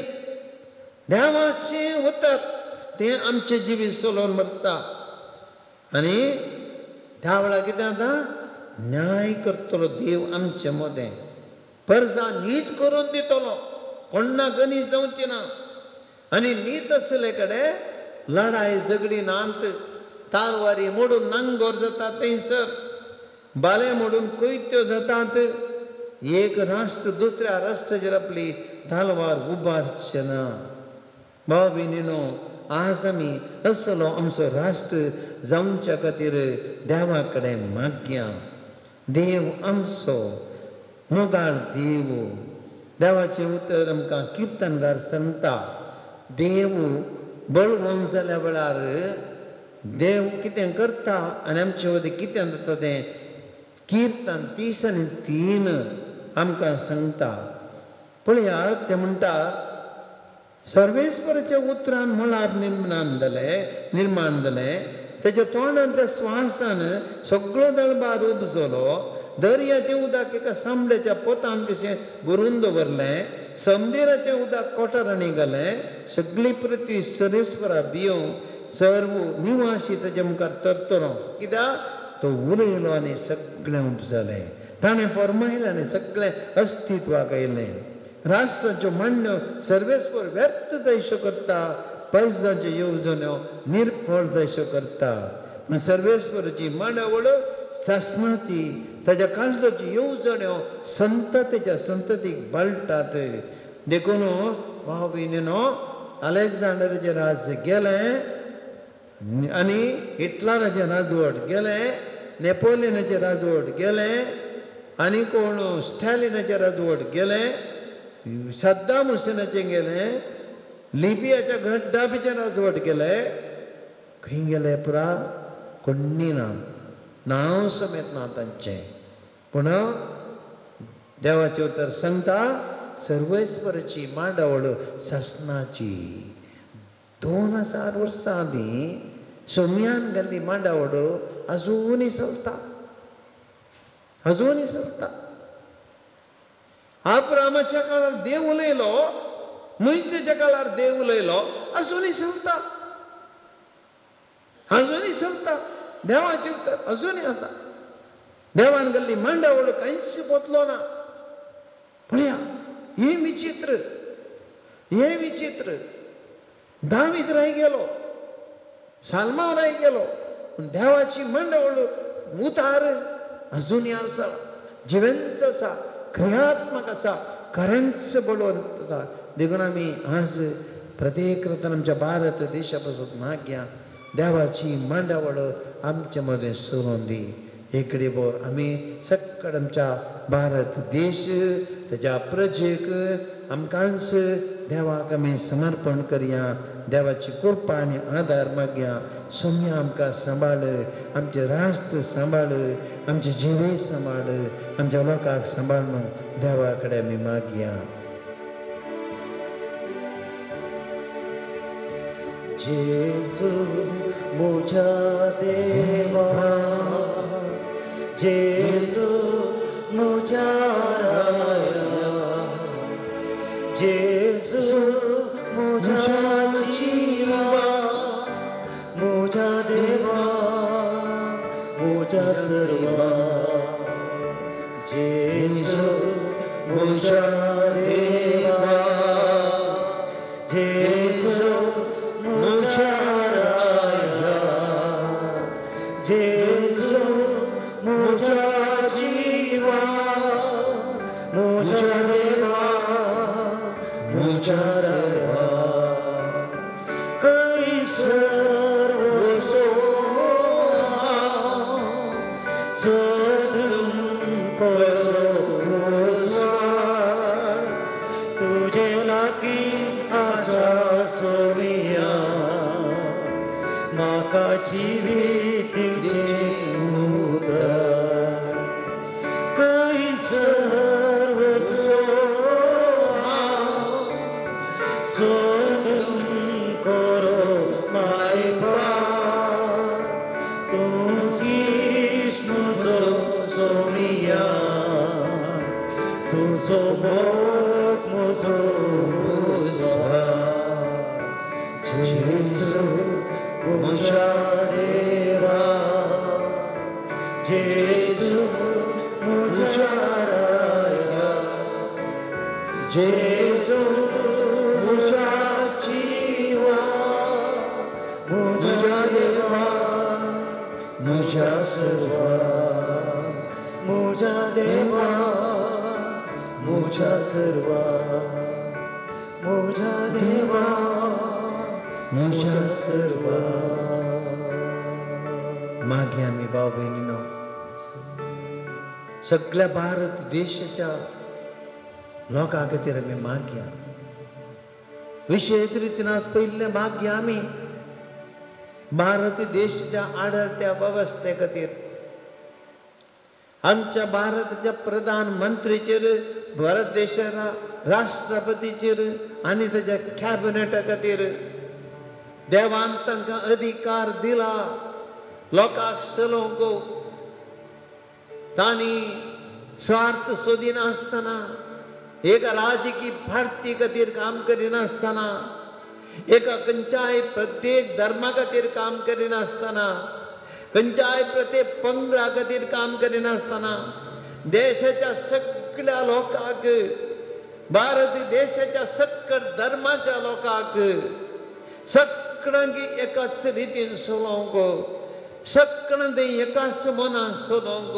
देवाचें उतर तें आमचें जिवीत चलोवन मरता. आनी त्या वेळार कितें जाता, न्याय करतलो देव आमचे मदें, परजा नीत करून दितलो, कोण्णाक अनीत जावची ना. आनी नीत आसले कडेन लडाय झगडी नात, तारवारी मोडून नांगोर जाता थंयसर, बाले मोडून कोयत्यो जातात. एक राष्ट्र दुसऱ्या राष्ट्राचेर आपली तलवार उबारचें ना. भाव भयणीनो आज आमी असलो आमचो राष्ट्र जावच्या खातीर देवा कडेन मागया. देव आमचो मोगाळ देव. देवाचें उतर आमकां किर्तनगार सांगता, देव बळवंत जाल्या वेळार देव कितें करता आनी आमचे वतीन कितें जाता तें किर्तन 33 आमकां सांगता. पळया ते म्हणटा, सर्वेश्वराच्या उतरान मळार निर्माण जालें, तेच्या तोंडांतल्या स्वासान सगळो दळबार उपजलो. दर्याचें उदक एका सांबड्याच्या पोतान कशें भरून दवरलें, समदिराचें उदक कोटरांनी घालें. सगळी पृथ्वी सर्वेश्वरा भियोवन सर्व निवासी तेजे मुखार तरतलो. कित्याक तो उलयलो आनी सगळें उपजलें, ताणें फरमायलें आनी सगळें अस्तित्वाक आयलें. राष्ट्राच्यो मांडण्यो सर्वेस्पर व्यर्थ जायश्यो करता, परजाच्यो येवजण्यो निर्फळ जायश्यो करता. पूण सर्वेस्पराची मांडावळ सासणाची, ताच्या काळजाच्यो येवजण्यो संततेच्या संततीक बळटात. देखून भाव भयणीनो अलेक्झांडराचें राज्य गेलें आनी हिटलराचें राजवट गेलें, नेपोलियनाचें राजवट गेलें आनी कोण स्टॅलिनाचें राजवट गेलें, सद्दाम हुसेनाचें गेलें, लिबियाच्या गड्डाफीचें राजवट गेलें. खंय गेलें पुरा कोण्णी ना, नांव समेत ना तांचें. पूण देवाचें उतर सांगता सर्वेस्पराची मांडावळ सासणाची. 2000 वर्सां आदीं सोम्यान घाल्ली मांडावळ अजुनूय चलता. अजूनय चलता. आब्रामाच्या काळार देव उलयलो, मोयजेच्या काळार देव उलयलो, अजूनय चलता, अजूनय चलता. देवाचें उतर अजूनय आसा. देवान घाल्ली मांडावळ कांयच बदलो ना. पळया हें विचित्र, हें विचित्र. दावीद राय गेलो, सालमांव राय गेलो, पूण देवाची मांडावळ उतार अजूनय आसा, जिवंत आसा, क्रियात्मक आसा, खरेंच बळवंत आसा. देखून आमी आज प्रत्येक रतन आमच्या भारत देशा पासून मागया देवाची मांडावळ आमचे मदें चलोवन दी. एकडे बोर आमी सक्कड आमच्या भारत देश तेज्या प्रजेक आमकांच देवाक आमी समर्पण करया. देवाची कृपा आनी आदार मागया. सोम्या आमकां सांबाळ, आमचें राष्ट्र सांबाळ, आमचें जिवीत सांबाळ, आमच्या लोकांक सांबाळ म्हणून देवा कडेन आमी मागया. जेजू म्हज्या देवा, जेजू म्हज्या राया, जेजू म्हज्या जिवा, म्हज्या देवा, म्हज्या सर्वा, जेजू म्हज्या देवा, जेजू म्हज्या राया, जेजू म्हज्या जिवा, म्हज्या देवा, म्हज्या सर्वा. कैसर वसो सदृम करो तुझे लागी आसा सोमिया, म्हाका जिवीत दिवचें उतर. कैसर वसो सदृम करो my बाप, तूं म्हजो सोमिया, तुजो मोग म्हजो उजवा. जेजू म्हज्या देवा, जेजू म्हज्या राया, जेजू म्हज्या जिवा, म्हज्या देवा, म्हज्या सर्वा, म्हज्या देवा, म्हज्या सर्वा, म्हज्या देवा, म्हज्या सर्वा. मागीर आमी भाव भयणीनो सगळ्या भारत देशाच्या लोकां खातीर आमी मागया. विशेश रितीन आज पयिल्लें मागया आमी भारत देशाच्या आडळत्या वेवस्थे खातीर, आमच्या भारताच्या प्रधानमंत्रीचेर, भारत देशाच्या राष्ट्रपतीचेर आनी ताच्या कॅबिनेटा खातीर देवान तांकां अधिकार दिला लोकांक चलोवंक. तांणी स्वार्थ सोदिनासतना, एका राजकीय पार्टी खातीर काम करिनासतना, एका खंयच्याय प्रत्येक धर्मा खातीर काम करिनासतना, खंयच्याय प्रत्येक पंगडा खातीर काम करिनासतना देशाच्या सगळ्या लोकांक, भारत देशाच्या सक्कड धर्माच्या लोकांक सगळ्यांक एकाच रितीन चलोवंक, सगळ्यांक एकाच मनान चलोवंक,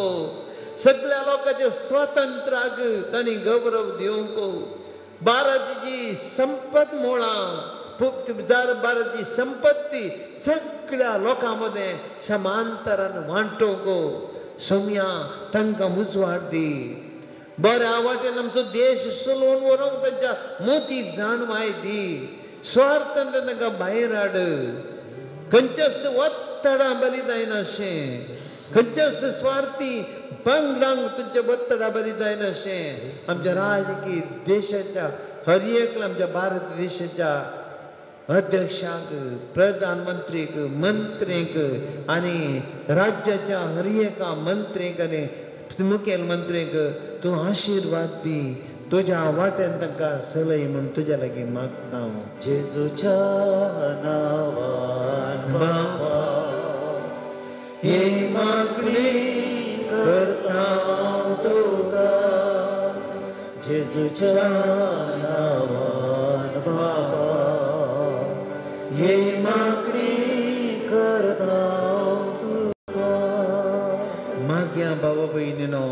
सगळ्या लोकांच्या स्वातंत्र्याक तांणी गौरव दिवंक, भारताची संपत मुळां भारताची संपत्ती सगळ्या लोकां मदें समांतरान वांटोवंक सोम्या तांकां उजवाड दी. बऱ्या वाटेन आमचो देश चलोवन व्हरूंक तांच्या मोतीक जाणवाय दी. स्वार्थान तांकां भायर हाड. खंयच्याच वत्तडा बरी जायनाशें, खंयच्याच स्वार्थी पंगडांक तुमच्या वत्तडा बरी जायनाशें आमच्या राजकीय देशाच्या हर एक आमच्या भारत देशाच्या अध्यक्षांक, प्रधानमंत्रीक, मंत्रींक आनी राज्याच्या हर एका मंत्रींक आनी मुखेलमंत्रीक तूं आशिर्वाद दी, तुज्या वाटेन तांकां चलय म्हूण तुज्या लागीं मागता हांव। जेजूच्या नांवान बाबा ही मागणी करता तुका, जेजूच्या नांवान बाबा ही मागणी करता तुका। मागया बाबा भयणीनो,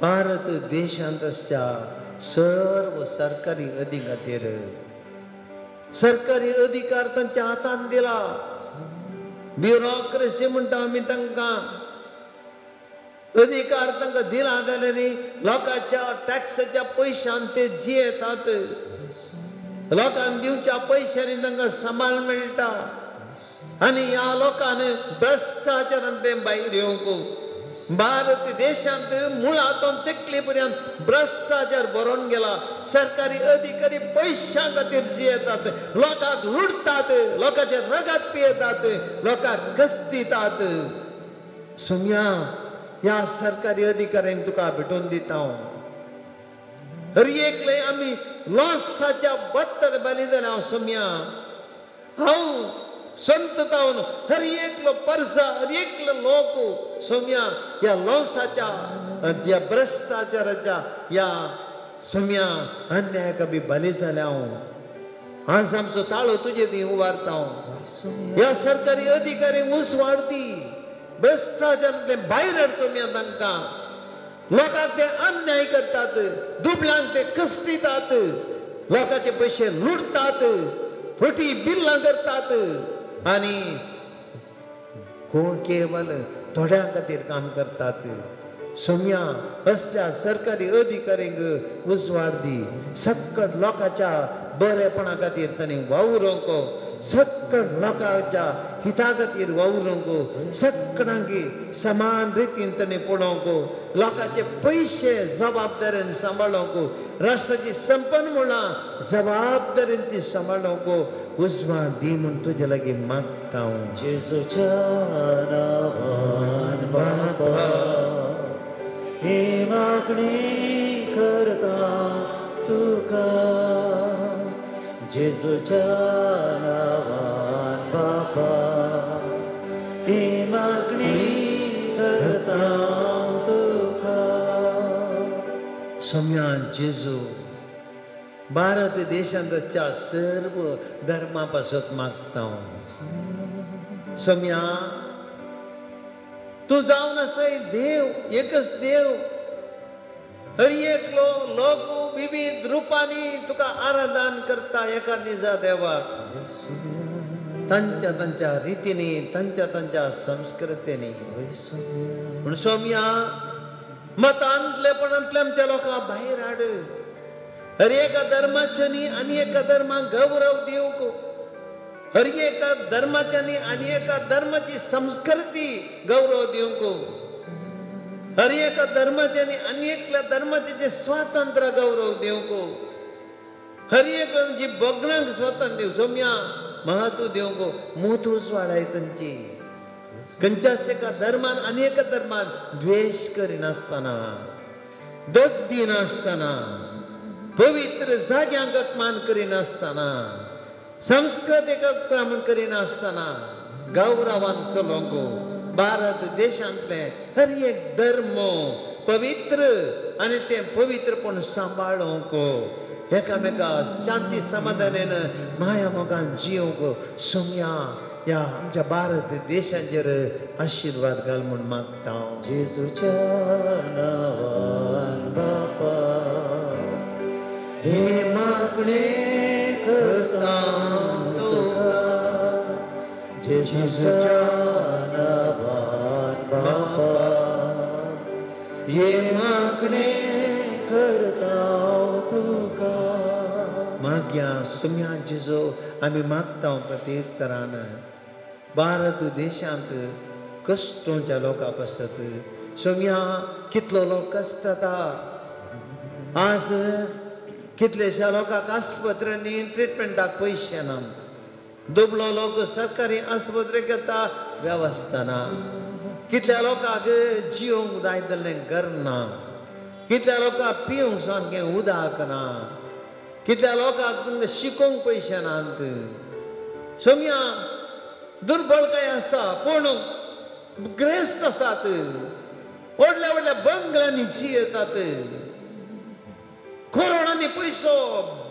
भारत देशांत आसच्या सर्व सरकारी अधिकाऱ्यांचेर सरकारी अधिकार तांच्या हातान दिला। ब्युरोक्रेसी म्हणटा आमी तांकां, अधिकार तांकां दिला जाल्यार लोकांच्या टॅक्साच्या पयशान ते जियेतात, लोकांक दिवच्या पयशांनी तांकां सांबाळ मेळटा आनी ह्या लोकांनी भ्रश्टाचारान ते भायर येवंक। भारत देशांत मुळांतून तेकले पर्यंत भ्रश्टाचार भरोन गेला। सरकारी अधिकारी पयशां खातीर जियेतात, लोकांक लुटतात, लोकांचे रगत पियेतात, लोकांक कश्टितात। सोम्या, ह्या सरकारी अधिकाऱ्यांक तुका भेटोवन दिता हांव। हर एकले आमी लॉसाच्या बत्तर बाली जाल्यार हांव सोम्या, हांव संत जावन हर एकलो परसा, हर एकलो लोक सोम्या ह्या लॉसाच्या, ह्या भ्रश्टाचाराच्या, ह्या सोम्या अन्यायाक बी बली जाल्या हांव। आज आमचो ताळो तुजे थंय उबारता हांव। ह्या सरकारी अधिकारी उसवाड दी, भ्रश्टाचारांतले भायर हाड सोम्या तांकां। लोकांक ते अन्याय करतात, दुबळ्यांक ते कश्टितात, लोकांचे पयशे लुटतात, फटी बिल्लां करतात आनी कोण केवल थोड्यां खातीर काम करतात। सोम्या, असल्या सरकारी अधिकाऱ्यांक उजवाड दी, सक्कड लोकांच्या बरेपणा खातीर तांणी वावरूंक, सक्कड लोकांच्या हिता खातीर वावरूंक, सक्कडांक समान रितीन तांणी पळोवंक, लोकांचे पयशे जबाबदारेन सांबाळूंक, राष्ट्राची संपन्न मुळां जबाबदारेन ती सांबाळूंक उजवाड दी म्हूण तुजे लागीं मागता हांव। जेजूच्या नांवान बाबा ही मागणी करता तुका, जेजूच्या नांवान बाबा ही मागणी करता तुका। सोम्या जेजू, भारत देशांतच्या सर्व धर्मा पासत मागता हांव। सोम्या, तूं जावन आसाय देव, एकच देव, हर एकलो लोक विविध रुपांनी तुका आराधन करता एका दिसा देवाक, तांच्या तांच्या रितींनी, तांच्या तांच्या संस्कृतींनी। पूण सोम्या, मतांतलेपणांतले आमच्या लोकांक भायर हाड, हर एका धर्माच्यांनी आनी एका धर्माक गौरव दिवंक, हर एका धर्माच्यांनी आनी एका धर्माची संस्कृती गौरव दिवंक, हर एका धर्माच्यांनी आनी एकल्या धर्माचें जें स्वातंत्र्य गौरव दिवंक, हर एक जी बगणांक स्वातंत्र्य दिवं। सोम्या, महत्व दिवंक, म्हत्वच वाडाय तांची। खंयच्याच एका धर्मान आनी एका धर्मान द्वेश करिनासतना, दग दिनासतना, पवित्र जाग्यांक अपमान करिनासतना, संस्कृतीक अपमान करिनासतना गौरवान चलोवंक भारत देशांतलें हर एक धर्म पवित्र आनी तें पवित्रपण सांबाळूंक, एकामेका शांती समाधानान माया मोगान जियोवंक सोम्या ह्या आमच्या भारत देशाचेर आशिर्वाद घाल म्हूण मागता हांव। जेजूच्या नांवान बापा हे मागणे करता तुका, जेजूच्या नांवान बापा हे मागणे करता तुका। मागया सोम्या जेजू, आमी मागता प्रत्येक तरान भारत देशांत कश्टोच्या लोकां पासत। सोम्या, कितलो लोक कश्टता आज, कितलेश्या लोकांक आस्पत्र्यांनी ट्रिटमेंटाक पयशे ना, दुबळो लोक सरकारी आस्पत्रेक येता वेवस्था ना. कितल्या लोकांक जिवंक जाय जाल्लें घर ना, कितल्या लोकांक पिवंक सामकें उदक ना, कितल्या लोकांक तांकां शिकोवंक पयशे नात. सोम्या दुर्बळकाय आसा पूण ग्रेस्त आसात, व्हडल्या व्हडल्या बंगल्यांनी जियेतात, करोडांनी पयसो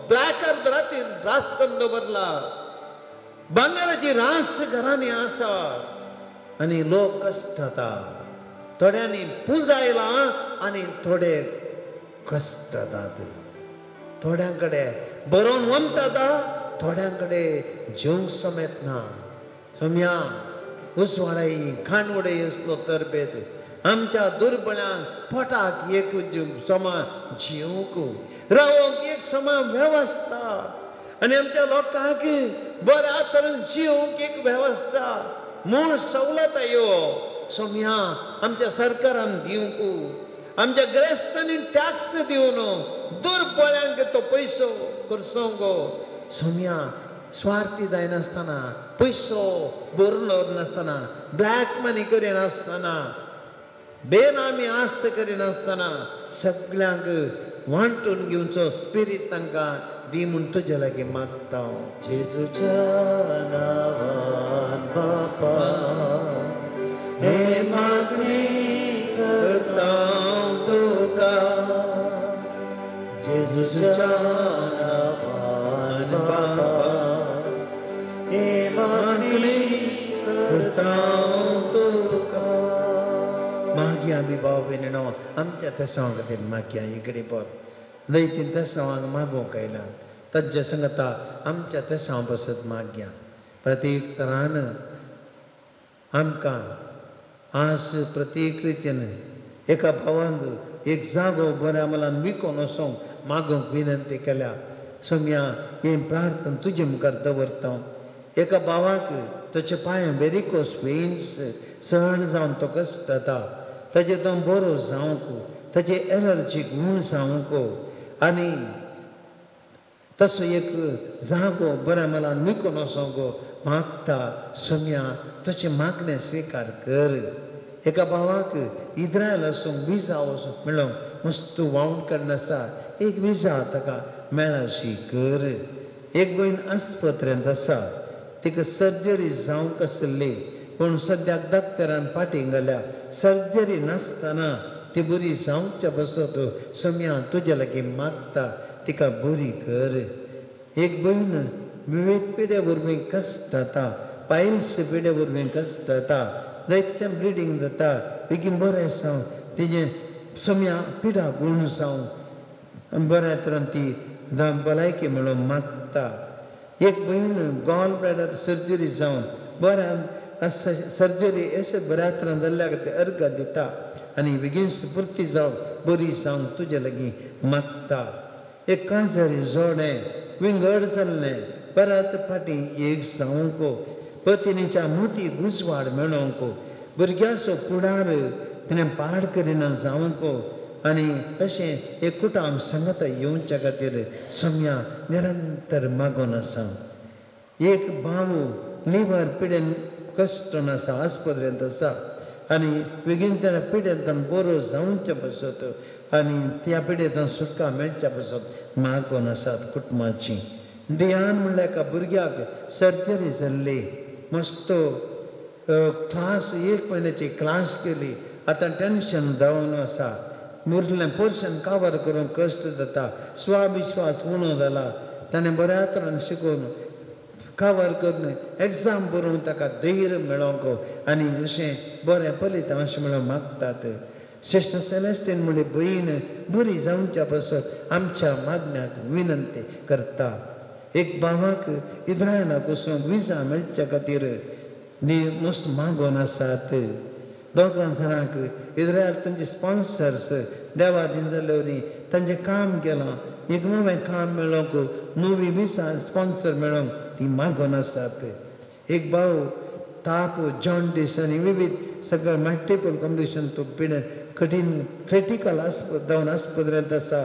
ब्लॅकार रातीन रास करून दवरला, भांगराची रास घरांनी आसा आनी लोक कश्टता. थोड्यांनी पुंजायला आनी थोडे कश्टतात. थोड्यां कडेन बरोवन वंतात, थोड्यां कडेन जेवंक समेत ना. सोम्या उसवाडाई खाणवडे असलो तरबेत आमच्या दुर्बळ्यांक पोटाक एक समा जिवंक रावंक एक समा वेवस्था आनी आमच्या लोकांक बऱ्या तरेन जिवंक एक वेवस्था मूळ सवलत यो सोम्या आमच्या सरकारान दिवंक, आमच्या ग्रेस्तांनी टॅक्स दिवन दुर्बळ्यांक तो पयसो करसोंक. सोम्या स्वार्थी जायनासतना, पयसो भरून दवरनासतना, ब्लॅक मनी करिनासतना, बेनामी आस्त करिनासतना सगळ्यांक वांटून घेवचो स्पिरीत तांकां दी म्हूण तुजे लागीं मागता. जेजूच्या नांवान बापा हे मागणी करता तुका, जेजूच्या नांवान बापा हे मागणी करता तुका. मागीर आमी भाव भयणीनो आमच्या तेसांवा खातीर मागया. इकडे पर दैतीन तेसांवांक मागोवंक आयला तांच्या संगता आमच्या तेसांव पासत मागया. प्रत्येक तरान आमकां आस प्रत्येक रितीन एका भावान एक जागो बऱ्या मलान विकोन वचोंक मागोवंक विनंती केल्या. सोम्या हें प्रार्थना तुजे मुखार दवरता. एका भावाक ताच्या पांयां वेरिकोस वेन्स सहन जावन तो कश्ट जाता, ताजे तो बरो जावंक, ताजे एलर्जीक गूण जावंक आनी तसो एक जागो बऱ्या मलान विकून वचोंक मागता. सोम्या तशें मागणें स्विकार कर. एका भावाक इद्रायल वचूंक विजा वचूंक मेळोंक मस्त वावण काडून आसा, एक विजा ताका मेळशी कर. एक भयण आस्पत्रेंत आसा, तिका सर्जरी जावंक आशिल्ली पूण सद्याक डॉक्टरान फाटीं घाल्या. सर्जरी नासतना ती बरी जावच्या बसत सोम्या तुज्या लागीं मागता, तिका बरी कर. एक भयण विविध पिड्या वरवीं कश्ट जाता, पायल्स पिड्या वरवीं कश्ट जाता, जायतें ब्लिडींग जाता, बेगीन बरें जावं तिजें सोम्या पिडा गुण जावं बऱ्या तरान ती भलायकी म्हणून मागता. एक भयण गॉल ब्लॅडर सर्जरी जावन बऱ्या सर्जरी अशें बऱ्या तरान जाल्ल्या खातीर अर्घ दिता आनी बेगीन स्फूर्ती जावं बरी जावंक तुजे लागीं मागता. एक काजारी जोडें विंगड जाल्लें परत फाटीं एक जावंक, पतिनीच्या मोती उजवाड मेळोवंक, भुरग्याचो फुडार तिणें पाड करिना जावंक आनी अशें एक कुटाम सांगाता येवच्या खातीर सोम्या निरंतर मागून आसा. एक भाव लिवर पिडेन कश्टून आसा, आस्पत्रेंत आसा आनी बेगीन त्या पिडेंतल्यान बरो जावच्या पासत आनी त्या पिडेंतल्यान सुटका मेळच्या पासत मागून आसात कुटुंबाची. ध्यान म्हणल्यार एका भुरग्याक सर्जरी जाल्ली, मस्त क्लास एक म्हयन्याची क्लास केली, आतां टेंशन जावन आसा, उरलें पोर्शन कवर करूंक कश्ट जाता, स्वाविश्वास उणो जाला. ताणें बऱ्या तरान शिकोवन कवर करून एग्जाम बरोवन ताका धैर्य मेळोवंक आनी अशें बरें फलितांश मेळोवंक मागतात. सिस्टर सेलेस्टीन म्हणली भयण बरी जावच्या पासत आमच्या मागण्याक विनंती करता. एक भावाक इद्रायलाक वचूंक विजा मेळच्या खातीर मस्त मागोवन आसात. दोगां जाणांक इद्रायल तांचे स्पॉन्सर्स देवादीन जाल्ले वरी तांचें काम केलां, एक नवें काम मेळोवंक नवी विजा स्पॉन्सर मेळोवंक ती मागोवन आसात. एक भाव ताप जॉन्डीस आनी विविध सगळे मल्टिपल कंडिशन तो पिडेन कठीण क्रिटिकल जावन आस्पत्रेंत आसा,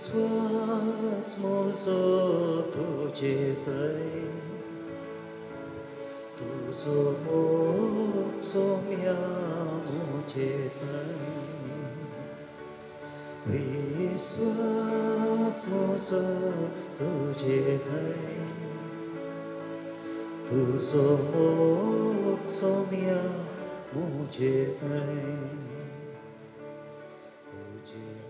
विस्वास म्हजो तुजे थंय, तुजो मोग सोम्या म्हजे थंय, विस्वास म्हजो तुजे थंय, तुजो मोग सोम्या म्हजे थंय, तुजे